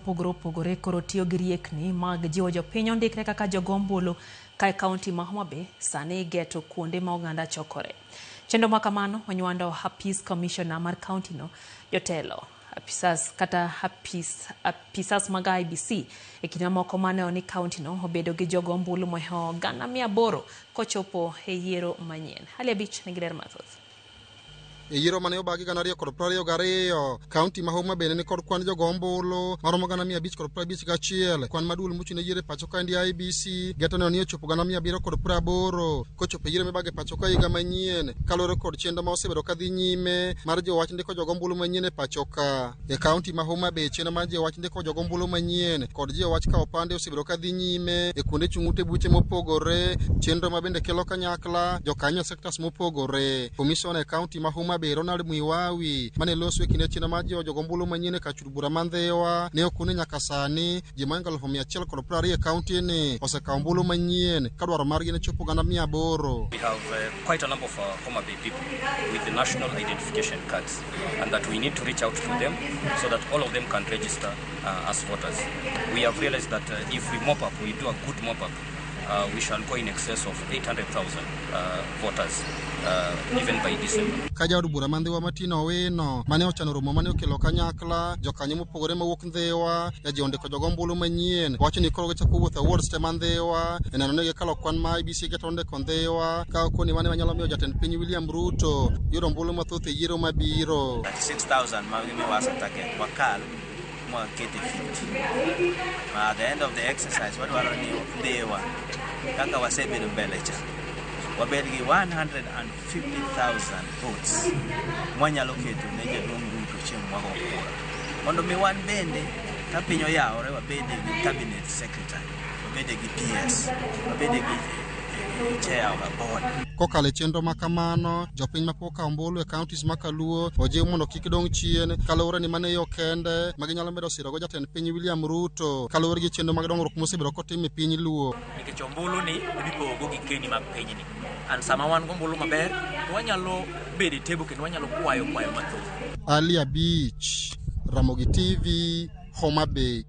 Opogore opogore koro tiyo gi riekni mag jiwo jopiny ondikre kaka jogo ombulu ka e kaunti ma Homa Bay sani igeto kuonde ma oganda chokore. Chenro ma kamano onywando apis commissioner mar kaunti no, jotelo, apisas kata apis, apisas mag IEBC e kinde mamoko maneno ni kaunti no obedo gi jogo ombulu mohewo 800,000 kochopo e yiero manyien. Ali Abich nigi ler mathoth. E yiero mane obagi 2022, kaunti ma Homa Bay ne nikod kwan jogo ombulu maromo 551,000. Kwan ma duol mochung' ne yiero e pacho kaendi IEBC geto neno ni ochopo 780,000 kochopo e yiero mibago e pacho ka higa manyien kaluwore kod chenro ma osebedo ka dhi nyime mar jiwo wach ndiko jogo ombulu manyien e pacho ka. E kaunti ma Homa Bay chenro mar jiwo wach ndiko jogo ombulu manyien kod jiwo wach kawo opande osebedo ka dhi nyime e kuonde chung' ute buche mopogore, chenro ma bende kelo kanyakla jokanyo e sectors mopogore. Commissioner e kaunti ma Homa Bay Ronald Mwiwawi mane loso e kinde chenro mar jiwo jogo ombulu manyien e kar chud bura ma Ndhiwa ne okone nyaka sani ji mohingo 120,000 e kaunti ni osekawo ombulu manyien ka dwaro margi ne chopo 800,000. We have quite a number of Homa Bay people with the national identification cards, and that we need to reach out to them so that all of them can register as voters. We have realized that if we mop up, we do a good mop up, we shall go in excess of 800,000 voters even by December. Ka jaod bura ma Ndhiwa Martin Owino mane ochano romo mane okelo kanyakla jokanyo mopogore mawuok Ndhiwa e jiwo ndiko jogo ombulu manyien wacho ni koro gichako wuotho e wards te ma Ndhiwa e neno ni gikalo kwan ma IEBC geto ndiko Ndhiwa ka okoni mane manyalo miyo jatend piny William Ruto yudo ombulu mathoth e yiero mabiro. 36,000 ma gimiwa as a target wakal mwakete 50. At the end of the exercise wadwaro ni Ndhiwa kaka wasebedo mbele cha wabed gi 150,000 votes mwanyalo keto ne jaduong' Ruto chieng' mwago kura mondo mi wan bende ka piny oyawore wabede gi cabinet secretary, wabede gi PS, wabede gi chair of a board. Kokalo e chenro ma kamano, jopiny mapok okawo ombulu e counties ma Kaluo ojiw mondo kik dong' chien kaluwore ni mano e yo kende ma ginyalo medo sirogo jatend piny William Ruto kaluwore gi chenro mag dongruok mosebedo kotim e piny Luo. Nikech ombulu ni emipogo gi keni mag pinyni. And sama wan gombulu maber, to wanyalo bedo e table kendo wanyalo kwayo kwayo mathoth. Ali Abich, Ramogi TV, Homa Bay.